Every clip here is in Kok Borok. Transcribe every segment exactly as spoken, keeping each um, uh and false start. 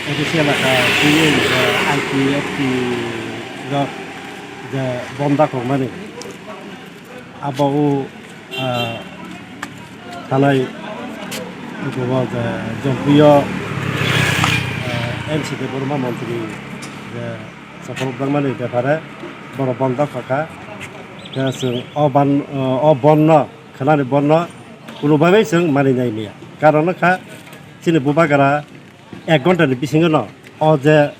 Official kha tini je I P F T rok je bonda kokmani. Abo o, ah, thanai abo je Jompuio, ah, N C Debbarma montri je sokorok dangmani bepare borok bonda kokha. Khe chwng o ban, o bonno, khanani bonno kunubabai chwng mani nai maya. Karon wngkha chini bubagra ek ghonta ni bisingo no o je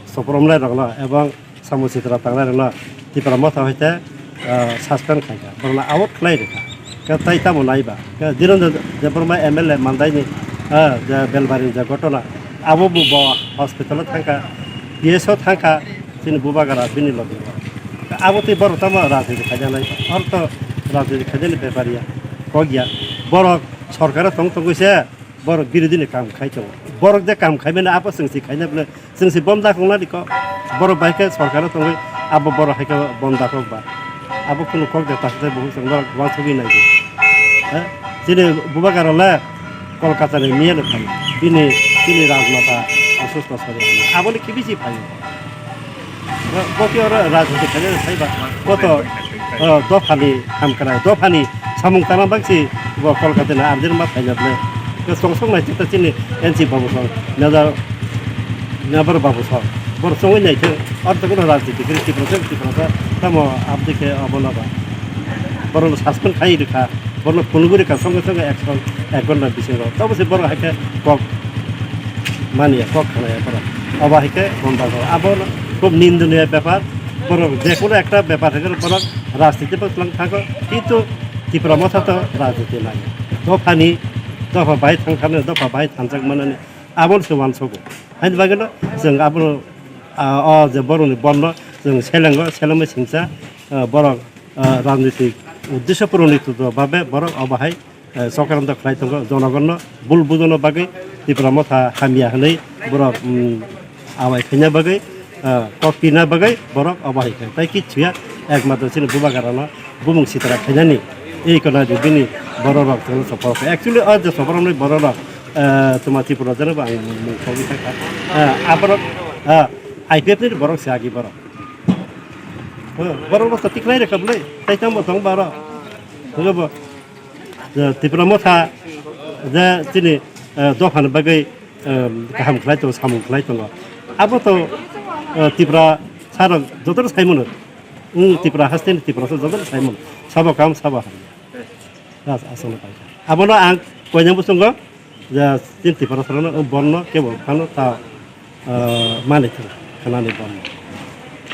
sopromnai rokno ebong samung sitra tangnai rokno Tipra Motha hoite, ah, suspend khaikha, borokno out khlai rwkha. Khe tai tamo naiba, khe Dhiranjan Debbarma M L A mandaini, ah, je Belbari ni je ghotona, abo bo, bo hospital o thangkha, P S o thangkha, chini bubagra bini logi. Abo tei borok tamo rajniti khainai, oro to rajniti khainani bepar ya, kok ya, borok sorkaro tong tongwi se. Borok birodini kam khai tongo. Borok je kam khaimani abo chwng si khaina bwle, chwng si bonda koknani kok. Borok bai khe sorkaro tongwi abo borok hai khe bonda kok ba. Abo kunu kok de ta se bo chwng borok uansugwi nai di. He? Chini bubagra le Kolkata ni miya no phai. Bini, bini rajmata osusto sari. Aboni kibisi phai. Bo khe oro rajniti khainai sai ba. Koto, o, dophani hamkrai, dophani samung tana bangsi bo Kolkata ni arjin ma phaina bwle. Ke songsong nai chita chini N C babu song, naja, nabar babu song. Bor songwi nai khe, or to kono rajniti kiri Tipra se, Tipra se, tamo abdi khe obo na ba. Borok no suspend khai rikha, borok no phunugwi rikha, songe songe action, ek ghonta bisingo. Tamo se borok hai khe kok manya kok khanaya borok. Obo hai khe bonda kok. Abo khub nindoniya bepar. Borok je kono ekta bepar hai khe borok rajniti bo twlang thango. Kintu Tipra Motha to rajniti nai. Dophani, dopha bai thang thani, dopha bai thanjak manani. Abo se uansogo. Haini bagwi no chwng abono, ah, o je borokni bonno chwng selengo, selengma singsa, ah, borok, ah, rajnitik uddesho puroni babe borok obo hai eh, chokranto khlai tongo, jonogonno bul bujono bagwi Tipra Motha hamya hwnwi borok, mm, awai khaina bagwi, eh, kok pina bagwi borok obo hai khe. Tai kichu ya, ekmatro chini bubagrano bumung sitra khainani ei kono di bini bororok chwngno soporok. Actually, o je soporoknwi bororok, eh, tuma Tripura jani bo ang mung thogwi thangkha. Eh, aborok, eh, I P F ni borok se agi borok. Eh, borok no tikhlai rekha bwlai, tai tamo tong baro. Hwnkhe bo Je Tipra Motha je chini, eh, dophani bagwi, eh, kaham khlai tongo, samung khlai tongo. Abo to, eh, Tipra sarok jotono sai mano. Wng Tipra hasteni Tiprasa jotono sai mano. Sabo kaham, sabo hamya. Ras aswkno paikha. Abono ang koinai bwsongo je chini Tipra sarokno, wng bonno kebo phano ta, eh, manwi thang khanani bonno.